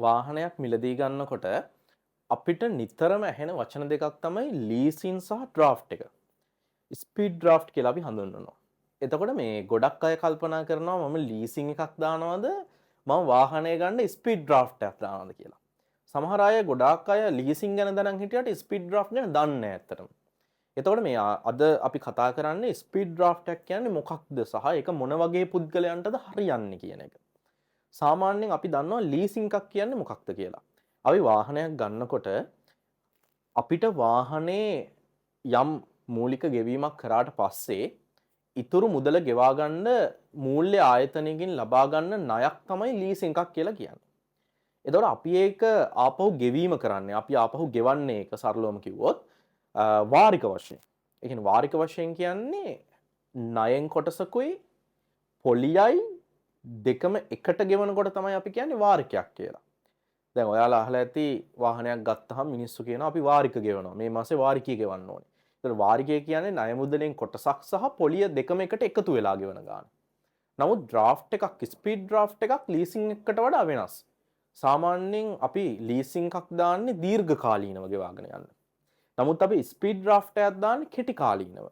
වාහනයක් මිලදී ගන්නකොට අපිට නිතරම ඇහෙන වචන දෙකක් තමයි ලීසින් සහ ඩ්‍රාෆ්ට් එක. ස්පීඩ් ඩ්‍රාෆ්ට් කියලා අපි හඳුන්වනවා. එතකොට මේ ගොඩක් අය කල්පනා කරනවා මම ලීසින් එකක් දානවද, මම වාහනය ගන්න ස්පීඩ් ඩ්‍රාෆ්ට් එකක් දානවද කියලා. සමහර අය, ගොඩාක් අය ලීසින් ගැන දැනන් හිටියට ස්පීඩ් ඩ්‍රාෆ්ට් ගැන දන්නේ නැහැ ඇත්තටම. එතකොට මේ අද අපි කතා කරන්නේ ස්පීඩ් ඩ්‍රාෆ්ට් එකක් කියන්නේ මොකක්ද සහ ඒක මොන වගේ පුද්ගලයන්ටද හරියන්නේ කියන එක. සාමාන්‍යයෙන් අපි දන්නවා ලීසින් එකක් කියන්නේ මොකක්ද කියලා. අපි වාහනයක් ගන්නකොට අපිට වාහනේ යම් මූලික ගෙවීමක් කරාට පස්සේ ඉතුරු මුදල ගෙවා ගන්න මූල්‍ය ආයතනයකින් ලබා ගන්න ණයක් තමයි ලීසින් එකක් කියලා කියන්නේ. එතකොට අපි ඒක ආපහු ගෙවීම කරන්නේ, අපි ආපහු ගෙවන්නේ ඒක සරලවම කිව්වොත් වාරික වශයෙන්. ඒ කියන්නේ වාරික වශයෙන් කියන්නේ ණයෙන් කොටසකුයි පොලියයි දෙකම එකට ගෙවනකොට තමයි අපි කියන්නේ වාරිකයක් කියලා. දැන් ඔයාලා අහලා ඇති, වාහනයක් ගත්තහම මිනිස්සු කියනවා අපි වාරික ගෙවනවා. මේ මාසේ වාරිකය ගෙවන්න ඕනේ. ඒතර වාරිකය කියන්නේ ණය මුදලෙන් කොටසක් සහ පොලිය දෙකම එකට එකතු වෙලා ගෙවන ගාන. නමුත් ඩ්‍රාෆ්ට් එකක්, ස්පීඩ් ඩ්‍රාෆ්ට් එකක් ලීසින් එකකට වඩා වෙනස්. සාමාන්‍යයෙන් අපි ලීසින් එකක් දාන්නේ දීර්ඝ කාලීනව ගෙවාගෙන යන්න. නමුත් අපි ස්පීඩ් ඩ්‍රාෆ්ට් එකක් දාන්නේ කෙටි කාලීනව.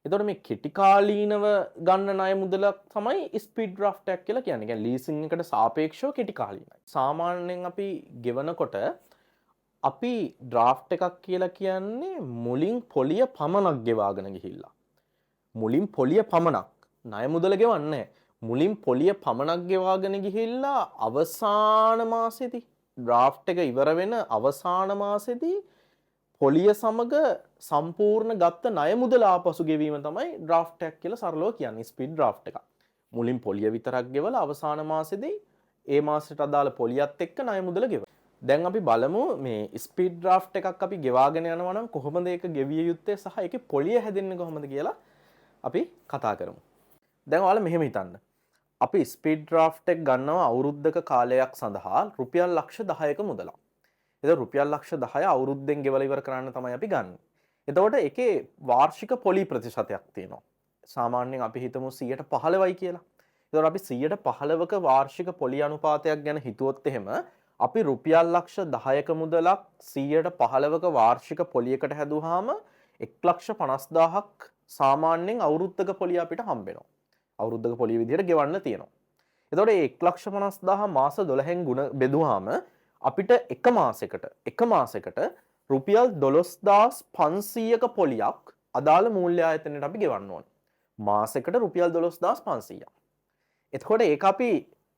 එතකොට මේ කෙටි කාලීනව ගන්න ණය මුදලක් තමයි ස්පීඩ් ඩ්‍රාෆ්ට් එකක් කියලා කියන්නේ. කියන්නේ ලීසින් එකට සාපේක්ෂව කෙටි කාලීනයි. සාමාන්‍යයෙන් අපි ගෙවනකොට අපි ඩ්‍රාෆ්ට් එකක් කියලා කියන්නේ මුලින් පොලිය පමණක් ගෙවාගෙන ගිහිල්ලා. මුලින් පොලිය පමණක්, ණය මුදල ගෙවන්නේ නැහැ. මුලින් පොලිය පමණක් ගෙවාගෙන ගිහිල්ලා අවසාන මාසෙදි, ඩ්‍රාෆ්ට් එක ඉවර වෙන අවසාන මාසෙදි පොලිය සමග සම්පූර්ණ ගත්ත ණය මුදල ආපසු ගෙවීම තමයි ඩ්‍රාෆ්ට් එකක් කියලා සරලව කියන්නේ, ස්පීඩ් ඩ්‍රාෆ්ට් එකක්. මුලින් පොලිය විතරක් ගෙවලා අවසාන මාසෙදී ඒ මාසෙට අදාළ පොලියත් එක්ක ණය මුදල ගෙවනවා. දැන් අපි බලමු මේ ස්පීඩ් ඩ්‍රාෆ්ට් එකක් අපි ගෙවාගෙන යනවා නම් කොහොමද ඒක ගෙවිය යුත්තේ සහ ඒකේ පොලිය හැදෙන්නේ කොහොමද කියලා අපි කතා කරමු. දැන් ඔයාලා මෙහෙම හිතන්න. අපි ස්පීඩ් ඩ්‍රාෆ්ට් එක ගන්නවා අවුරුද්දක කාලයක් සඳහා රුපියල් ලක්ෂ 10ක මුදලක්. එතකොට රුපියල් ලක්ෂ 10 අවුරුද්දෙන් ගෙවලා ඉවර කරන්න තමයි අපි ගන්න. එතකොට ඒකේ වාර්ෂික පොලි ප්‍රතිශතයක් තියෙනවා. සාමාන්‍යයෙන් අපි හිතමු 115යි කියලා. එතකොට අපි 115ක වාර්ෂික පොලි අනුපාතයක් ගැන හිතුවොත් එහෙම අපි රුපියල් ලක්ෂ 10ක මුදලක් 115ක වාර්ෂික පොලියකට හැදුවාම 1,50,000ක් සාමාන්‍යයෙන් අවුරුද්දක පොලිය අපිට හම්බ වෙනවා. අවුරුද්දක පොලිය විදිහට ගෙවන්න තියෙනවා. එතකොට මේ 1,50,000 මාස 12න් ගුණ බෙදුවාම අපිට එක මාසෙකට රුපියල් 12,500ක පොලියක් අදාළ මූල්‍ය ආයතනයට අපි ගෙවන්න ඕනේ. මාසෙකට රුපියල් 12,500ක්. එතකොට ඒක අපි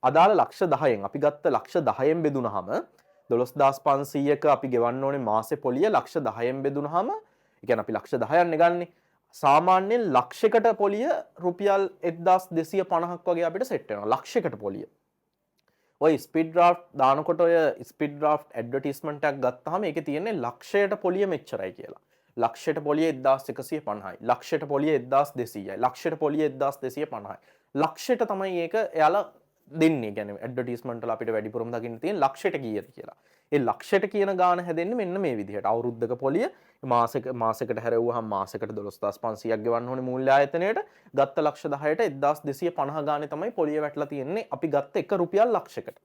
අදාළ ලක්ෂ 10න්, අපි ගත්ත ලක්ෂ 10න් බෙදුනහම, 12,500ක අපි ගෙවන්න ඕනේ මාසේ පොලිය ලක්ෂ 10න් බෙදුනහම, ඒ කියන්නේ අපි ලක්ෂ 10ක් නේ ගන්නෙ. සාමාන්‍යයෙන් ලක්ෂයකට පොලිය රුපියල් 1250ක් වගේ අපිට සෙට් වෙනවා ලක්ෂයකට පොලිය. ඔය ස්පීඩ් ඩ්‍රාෆ්ට් දානකොට, ඔය ස්පීඩ් ඩ්‍රාෆ්ට් ඇඩ්වර්ටයිස්මන්ට් එකක් ගත්තාම ඒකේ තියෙන්නේ ලක්ෂයට පොලිය මෙච්චරයි කියලා. ලක්ෂයට පොලිය 1150යි. ලක්ෂයට පොලිය 1200යි. ලක්ෂයට පොලිය 1250යි. ලක්ෂයට තමයි ඒක එයාලා දෙන්නේ. කියන්නේ ඇඩ්වර්ටයිස්මන්ට් වල අපිට වැඩිපුරම දකින්න තියෙන ලක්ෂයට කීයද කියලා. ඒ ලක්ෂයට කියන ගාන හැදෙන්නේ මෙන්න මේ විදිහට. අවුරුද්දක පොලිය මාසෙකට හැරෙව්වහම මාසෙකට 12,500ක් ගෙවන්න ඕනේ මූල්‍ය ආයතනයට. ගත්ත ලක්ෂ 10ට 1250 ගානේ තමයි පොලිය වැටලා තියෙන්නේ අපි ගත්ත එක රුපියල් ලක්ෂයකට.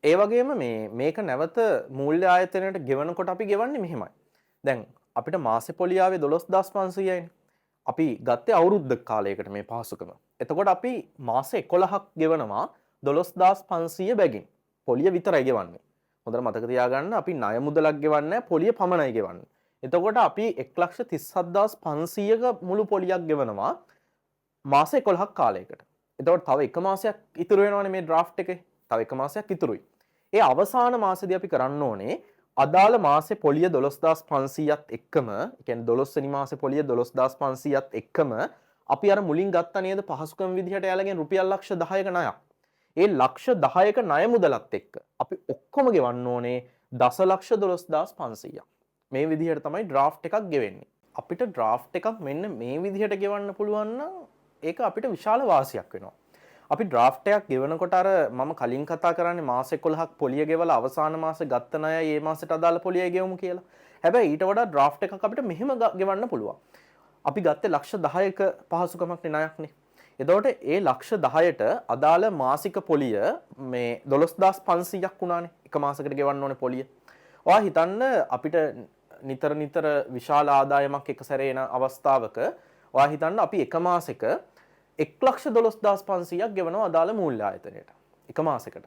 ඒ වගේම මේක නැවත මූල්‍ය ආයතනයට ගෙවනකොට අපි ගෙවන්නේ මෙහෙමයි. දැන් අපිට මාසෙ පොලිය ආවේ 12,500යිනේ. අපි ගත්තේ අවුරුද්දක කාලයකට මේ පහසුකම. එතකොට අපි මාස 11ක් ගෙවනවා 12,500 බැගින්. පොලිය විතරයි ගෙවන්නේ. හොඳට මතක තියාගන්න, අපි ණය මුදලක් ගෙවන්නේ නැහැ, පොලිය පමණයි ගෙවන්නේ. එතකොට අපි 1,37,500ක මුළු පොලියක් ගෙවනවා මාස 11ක් කාලයකට. එතකොට තව එක මාසයක් ඉතුරු වෙනවනේ මේ ඩ්‍රාෆ්ට් එකේ. තව එක මාසයක් ඉතුරුයි. ඒ අවසාන මාසෙදී අපි කරන්න ඕනේ අදාළ මාසේ පොලිය 12,500ත් එක්කම, ඒ කියන්නේ 12 වෙනි මාසේ පොලිය 12,500ත් එක්කම අපි අර මුලින් ගත්ත නේද පහසුකම් විදිහට එයාලගෙන් රුපියල් ලක්ෂ 10ක ණයක්. ඒ ලක්ෂ 10ක ණය මුදලත් එක්ක අපි ඔක්කොම ගෙවන්න ඕනේ දසලක්ෂ 12,500ක්. මේ විදිහට තමයි ඩ්‍රාෆ්ට් එකක් ගෙවෙන්නේ. අපිට ඩ්‍රාෆ්ට් එකක් මෙන්න මේ විදිහට ගෙවන්න පුළුවන් නම් ඒක අපිට විශාල වාසියක් වෙනවා. අපි ඩ්‍රාෆ්ට් එකක් ගෙවනකොට අර මම කලින් කතා කරන්නේ මාස 11ක් පොලිය ගෙවලා අවසාන මාසේ ගත්ත ණයයි ඒ මාසෙට අදාළ පොලියයි ගෙවමු කියලා. හැබැයි ඊට වඩා ඩ්‍රාෆ්ට් එකක් අපිට මෙහෙම ගෙවන්න පුළුවන්. අපි ගත්තේ ලක්ෂ 10ක පහසුකමක් නේ, ණයක්නේ. එතකොට ඒ ලක්ෂ 10ට අදාළ මාසික පොලිය මේ 12,500ක් වුණානේ. එක මාසෙකට ගෙවන්න ඕනේ පොලිය. ඔයා හිතන්න අපිට නිතර නිතර විශාල ආදායමක් එක සැරේ එන අවස්ථාවක ඔයා හිතන්න අපි එක මාසෙක 1,12,500ක් ගෙවනවා අදාළ මූල්‍ය ආයතනයට. එක මාසෙකට.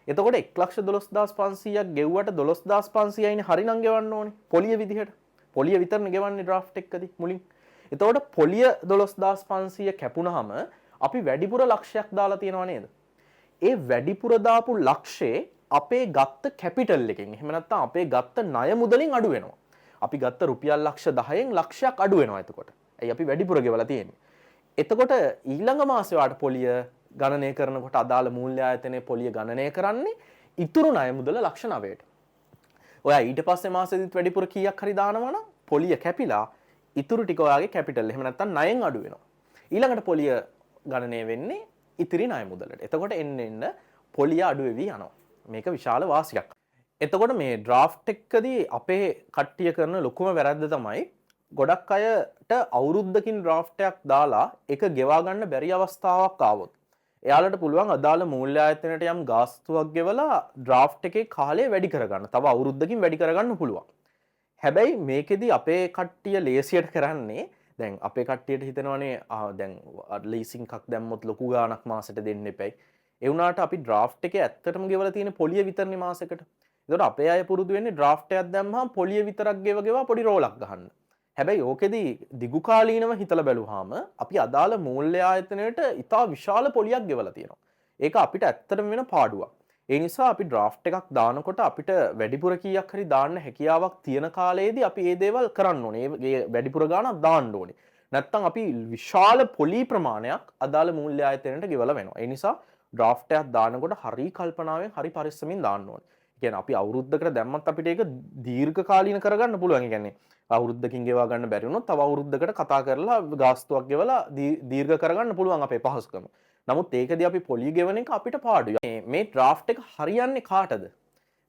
එතකොට 1,12,500ක් ගෙව්වට 12,500යිනේ හරිනම් ගෙවන්න ඕනේ පොලිය විදිහට. පොලිය විතරනේ ගෙවන්නේ ඩ්‍රාෆ්ට් එකකදී මුලින්. එතකොට පොලිය 12,500 කැපුණාම අපි වැඩිපුර ලක්ෂයක් දාලා තියෙනව නේද? ඒ වැඩිපුර දාපු ලක්ෂේ අපේ ගත්ත කැපිටල් එකෙන්, එහෙම නැත්නම් අපේ ගත්ත ණය මුදලින් අඩු වෙනවා. අපි ගත්ත රුපියල් ලක්ෂ 10න් ලක්ෂයක් අඩු වෙනවා එතකොට. ඇයි අපි වැඩිපුර ගෙවලා තියෙන්නේ. එතකොට ඊළඟ මාසේ වාට පොලිය ගණනය කරනකොට අදාළ මූල්‍ය ආයතනයේ පොලිය ගණනය කරන්නේ ඉතුරු ණය මුදල ලක්ෂ 9ට. ඔයා ඊට පස්සේ මාසෙදිත් වැඩිපුර කීයක් හරි දානවා නම් පොලිය කැපිලා ඉතුරු ටික ඔයාගේ කැපිටල් එහෙම නැත්නම් ණයෙන් අඩු වෙනවා. ඊළඟට පොලිය ගණනය වෙන්නේ ඉතිරි ණය මුදලට. එතකොට එන්න එන්න පොලිය අඩු වෙවි යනවා. මේක විශාල වාසියක්. එතකොට මේ ඩ්‍රාෆ්ට් එකකදී අපේ කට්ටිය කරන ලොකුම වැරද්ද තමයි ගොඩක් අයට අවුරුද්දකින් ඩ්‍රාෆ්ට් එකක් දාලා ඒක ගෙවා ගන්න බැරි අවස්ථාවක් ආවොත් එයාලට පුළුවන් අදාළ මූල්‍ය ආයතනයට යම් ගාස්තුවක් ගෙවලා ඩ්‍රාෆ්ට් එකේ කාලය වැඩි කරගන්න. තව අවුරුද්දකින් වැඩි කරගන්න පුළුවන්. හැබැයි මේකෙදි අපේ කට්ටිය ලේසියට කරන්නේ දැන් අපේ කට්ටියට හිතෙනවනේ දැන් ලීසින් එකක් දැම්මොත් ලොකු ගාණක් මාසෙට දෙන්න එපැයි. ඒ වුණාට අපි ඩ්‍රාෆ්ට් එකේ ඇත්තටම ගෙවලා තියෙන පොලිය විතරනේ මාසෙකට. ඒතකොට අපේ අය පුරුදු වෙන්නේ ඩ්‍රාෆ්ට් එකක් දැම්මහම පොලිය විතරක් ගෙව ගෙවා පොඩි රෝලක් ගහන්න. හැබැයි ඕකෙදි දිගු කාලීනව හිතලා බැලුවාම අපි අදාළ මූල්‍ය ආයතනයට ඉතා විශාල පොලියක් ගෙවලා තියෙනවා. ඒක අපිට ඇත්තටම වෙන පාඩුවක්. ඒ නිසා අපි ඩ්‍රාෆ්ට් එකක් දානකොට අපිට වැඩිපුර කීයක් හරි දාන්න හැකියාවක් තියෙන කාලයේදී අපි මේ දේවල් කරන්න ඕනේ. ඒ වැඩිපුර ගාණක් දාන්න ඕනේ. නැත්තම් අපි විශාල පොලි ප්‍රමාණයක් අදාළ මූල්‍ය ආයතනයට ගෙවලා වෙනවා. ඒ නිසා ඩ්‍රාෆ්ට් එකක් දානකොට හරි කල්පනාවෙන් හරි පරිස්සමින් දාන්න ඕනේ. ඒ කියන්නේ අපි අවුරුද්දකට දැම්මත් අපිට ඒක දීර්ඝ කාලීන කරගන්න පුළුවන්. ඒ කියන්නේ අවුරුද්දකින් ගෙවා ගන්න බැරි වුණොත් තව අවුරුද්දකට කතා කරලා ගාස්තුවක් ගෙවලා දීර්ඝ කරගන්න පුළුවන් අපේ පහසුකම. නමුත් ඒකදී අපි පොලි ගෙවන එක අපිට පාඩුයි. මේ ඩ්‍රාෆ්ට් එක හරියන්නේ කාටද?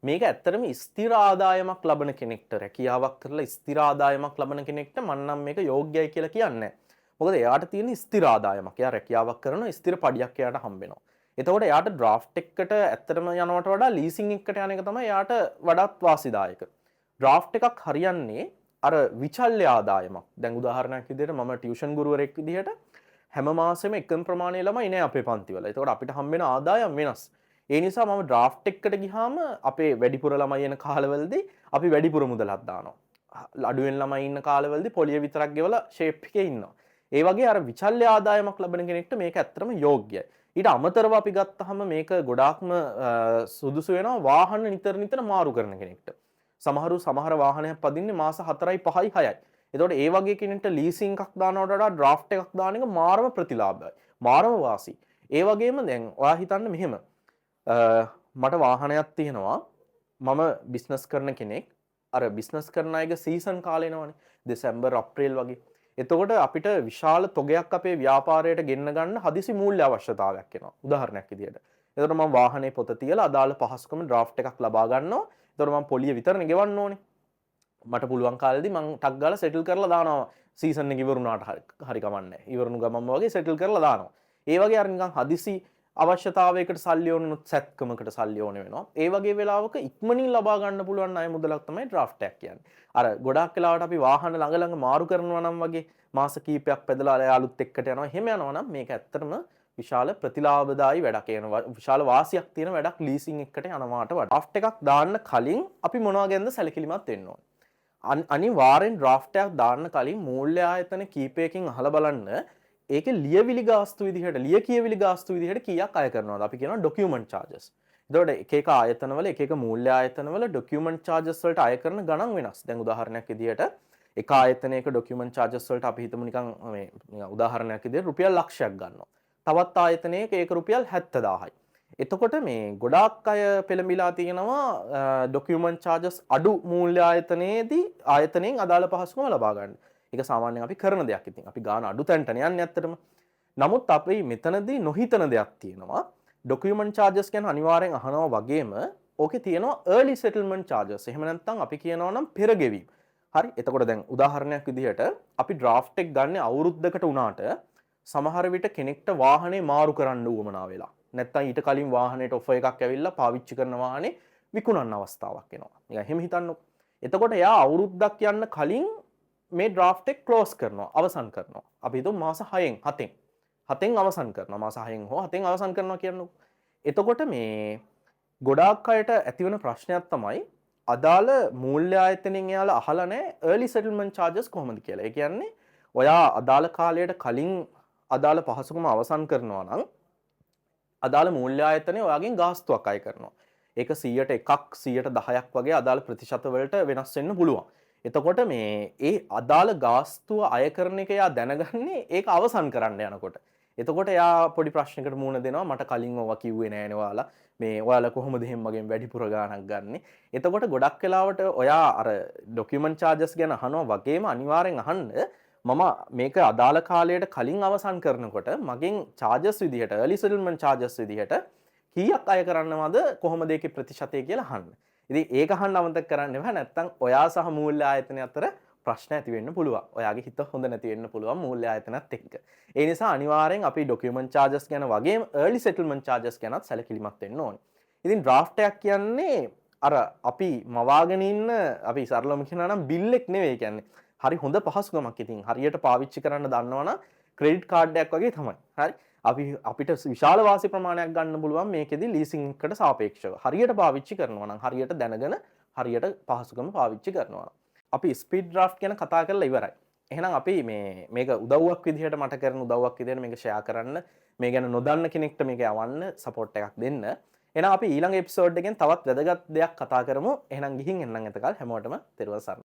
මේක ඇත්තටම ස්ථිර ආදායමක් ලබන කෙනෙක්ට, රැකියාවක් කරලා ස්ථිර ආදායමක් ලබන කෙනෙක්ට මං නම් මේක යෝග්‍යයි කියලා කියන්නේ නැහැ. මොකද එයාට තියෙන ස්ථිර ආදායමක්. එයා රැකියාවක් කරනවා, ස්ථිර පඩියක් එයාට හම්බ වෙනවා. එතකොට එයාට ඩ්‍රාෆ්ට් එකකට ඇත්තටම යනවට වඩා ලීසින් එකකට යන එක තමයි එයාට වඩාත් වාසිදායක. ඩ්‍රාෆ්ට් එකක් හරියන්නේ අර විචල්්‍ය ආදායමක්. දැන් උදාහරණයක් විදිහට මම ටියුෂන් ගුරුවරයෙක් විදිහට හැම මාසෙම එකම ප්‍රමාණය ළමයි නෑ අපේ පන්තිවල. එතකොට අපිට හම්බ වෙන ආදායම් වෙනස්. ඒ නිසා මම ඩ්‍රාෆ්ට් එකකට ගියාම අපේ වැඩිපුර ළමයි එන කාලවලදී අපි වැඩිපුර මුදලක් දානවා. අඩුවෙන් ළමයි ඉන්න කාලවලදී පොලිය විතරක් ගෙවලා ෂේප් එකේ ඉන්නවා. ඒ වගේ අර විචල්්‍ය ආදායමක් ලබන කෙනෙක්ට මේක ඇත්තටම යෝග්‍යයි. ඊට අමතරව අපි ගත්තහම මේක ගොඩාක්ම සුදුසු වෙනවා වාහන නිතර නිතර මාරු කරන කෙනෙක්ට. සමහරු සමහර වාහනයක් පදින්නේ මාස 4යි 5යි 6යි. එතකොට ඒ වගේ කෙනෙක්ට ලීසින් එකක් දානවට වඩා ඩ්‍රාෆ්ට් එකක් දාන එක මාරම ප්‍රතිලාභයි. මාරම වාසි. ඒ වගේම දැන් ඔයා හිතන්න මෙහෙම. මට වාහනයක් තියෙනවා. මම බිස්නස් කරන කෙනෙක්. අර බිස්නස් කරන අයගේ සීසන් කාලේ එනවනේ. දෙසැම්බර් අප්‍රේල් වගේ. එතකොට අපිට විශාල තොගයක් අපේ ව්‍යාපාරයට ගෙන්න ගන්න හදිසි මූල්‍ය අවශ්‍යතාවයක් එනවා. උදාහරණයක් විදියට. එතකොට මම වාහනේ පොත තියලා අදාළ පහසුකම ඩ්‍රාෆ්ට් එකක් ලබා ගන්නවා. එතකොට මම පොලිය විතරනේ ගෙවන්න ඕනේ. මට පුළුවන් කාලෙදි මං ටක් ගාලා සෙටල් කරලා දානවා. සීසන් එක ඉවර වුණාට හරි කමන්නේ. ඉවර වුණු ගමන්ම වගේ සෙටල් කරලා දානවා. ඒ වගේ අර නිකන් හදිසි අවශ්‍යතාවයකට සල්ලි ඕන වුණොත් සැත්කමකට සල්ලි ඕන වෙනවා. ඒ වගේ වෙලාවක ඉක්මනින් ලබා ගන්න පුළුවන් ණය මුදලක් තමයි ඩ්‍රාෆ්ට් එකක් කියන්නේ. අර ගොඩාක් වෙලාවට අපි වාහන ළඟ ළඟ මාරු කරනවා නම් වගේ මාස කීපයක් පැදලා අර යාළුත් එක්කට යනවා. එහෙම යනවා නම් මේක ඇත්තටම විශාල ප්‍රතිලාභදායී වැඩක්. ඒ කියන්නේ විශාල වාසියක් තියෙන වැඩක් ලීසින් එකට යනවාට වඩා. ඩ්‍රාෆ්ට් එකක් දාන්න කලින් අපි මොනවා ගැනද සැලකිලිමත් වෙන්න ඕනේ. අනිවාර්යෙන් ඩ්‍රාෆ්ට් එකක් දාන්න කලින් මූල්‍ය ආයතන කීපයකින් අහලා බලන්න ඒකේ ලියවිලි ගාස්තු විදිහට, ලිය කියවිලි ගාස්තු විදිහට කීයක් අය කරනවද? අපි කියනවා ඩොකියුමන්ට් චාර්ජස්. එතකොට එක එක ආයතනවල, එක එක මූල්‍ය ආයතනවල ඩොකියුමන්ට් චාර්ජස් වලට අය කරන ගණන් වෙනස්. දැන් උදාහරණයක් විදිහට එක ආයතනයක ඩොකියුමන්ට් චාර්ජස් වලට අපි හිතමු නිකන් මේ නිකන් උදාහරණයක් විදිහට රුපියල් ලක්ෂයක් ගන්නවා. තවත් ආයතනයක ඒක රුපියල් 70,000යි. එතකොට මේ ගොඩාක් අය පෙළඹිලා තියෙනවා ඩොකියුමන්ට් චාර්ජස් අඩු මූල්‍ය ආයතනයෙන් අදාළ පහසුකම ලබා ගන්න. ඒක සාමාන්‍යයෙන් අපි කරන දෙයක්. ඉතින් අපි ගාන අඩු තැනටනේ යන්නේ ඇත්තටම. නමුත් අපි මෙතනදී නොහිතන දෙයක් තියෙනවා. ඩොකියුමන්ට් චාර්ජස් ගැන අනිවාර්යෙන් අහනවා වගේම ඕකේ තියෙනවා අර්ලි සෙටල්මන්ට් චාර්ජස්. එහෙම නැත්නම් අපි කියනවා නම් පෙර ගෙවීම. හරි. එතකොට දැන් උදාහරණයක් විදිහට අපි ඩ්‍රාෆ්ට් එක ගන්න අවුරුද්දකට වුණාට සමහර විට කෙනෙක්ට වාහනේ මාරු කරන්න උවමනා වෙලා. නැත්තම් ඊට කලින් වාහනේට ඔෆර් එකක් ඇවිල්ලා පාවිච්චි කරන වාහනේ විකුණන්න අවස්ථාවක් එනවා. නිකන් එහෙම හිතන්නකෝ. එතකොට එයා අවුරුද්දක් යන්න කලින් මේ ඩ්‍රාෆ්ට් එක ක්ලෝස් කරනවා, අවසන් කරනවා. අපි හිතමු මාස 6න් 7න් 7න් අවසන් කරනවා. මාස 6න් හෝ 7න් අවසන් කරනවා කියන්නකෝ. එතකොට මේ ගොඩාක් අයට ඇතිවන ප්‍රශ්නයක් තමයි අදාළ මූල්‍ය ආයතනයෙන් එයාලා අහලා නැහැ early settlement charges කොහොමද කියලා. ඒ කියන්නේ ඔයා අදාළ කාලයට කලින් අදාළ පහසුකම අවසන් කරනවා නම් අදාළ මූල්‍ය ආයතනය ඔයාගෙන් ගාස්තුවක් අය කරනවා. ඒක 100ට 1ක් 110ක් වගේ අදාළ ප්‍රතිශත වලට වෙනස් වෙන්න පුළුවන්. එතකොට මේ ඒ අදාළ ගාස්තුව අය කරන එක එයා දැනගන්නේ ඒක අවසන් කරන්න යනකොට. එතකොට එයා පොඩි ප්‍රශ්නයකට මුහුණ දෙනවා, මට කලින් ඔවා කිව්වේ නෑනේ ඔයාලා, මේ ඔයාලා කොහොමද එහෙම මගෙන් වැඩිපුර ගාණක් ගන්නෙ? එතකොට ගොඩක් වෙලාවට ඔයා අර ඩොකියුමන්ට් චාර්ජස් ගැන අහනවා වගේම අනිවාර්යෙන් අහන්න, මම මේක අදාළ කාලයට කලින් අවසන් කරනකොට මගෙන් චාර්ජස් විදිහට, early settlement charges විදිහට කීයක් අය කරන්නවද, කොහොමද ඒකේ ප්‍රතිශතය කියලා අහන්න. ඉතින් ඒක අහන්න අමතක කරන්න එපා, නැත්තම් ඔයා සහ මූල්‍ය ආයතනය අතර ප්‍රශ්න ඇති වෙන්න පුළුවන්. ඔයාගේ හිත හොඳ නැති වෙන්න පුළුවන් මූල්‍ය ආයතනත් එක්ක. ඒ නිසා අනිවාර්යෙන් අපි ඩොකියුමන්ට් චාර්ජස් ගැන වගේම early settlement charges ගැනත් සැලකිලිමත් වෙන්න ඕනේ. ඉතින් ඩ්‍රාෆ්ට් එකක් කියන්නේ අර අපි මවාගෙන ඉන්න, අපි සරලවම කියනවා නම් බිල් එක නෙවෙයි. කියන්නේ හරි හොඳ පහසුකමක්. ඉතින් හරියට පාවිච්චි කරන්න දන්නවනම් ක්‍රෙඩිට් කාඩ් එකක් වගේ තමයි. හරි. අපිට විශාල වාසි ප්‍රමාණයක් ගන්න පුළුවන් මේකෙදි ලීසිං එකට සාපේක්ෂව. හරියට පාවිච්චි කරනවා නම්, හරියට දැනගෙන හරියට පහසුකම පාවිච්චි කරනවා නම්. අපි ස්පීඩ් ඩ්‍රාෆ්ට් ගැන කතා කරලා ඉවරයි. එහෙනම් අපි මේක උදව්වක් විදිහට, මට කරන උදව්වක් විදිහට මේක ෂෙයා කරන්න, මේ ගැන නොදන්න කෙනෙක්ට මේක යවන්න, සපෝට් එකක් දෙන්න. එහෙනම් අපි ඊළඟ එපිසෝඩ් එකෙන් තවත් වැදගත් දෙයක් කතා කරමු. එහෙනම් ගිහින් එන්නම්. එතකල් හැමෝටම තෙරුවන් සරණයි.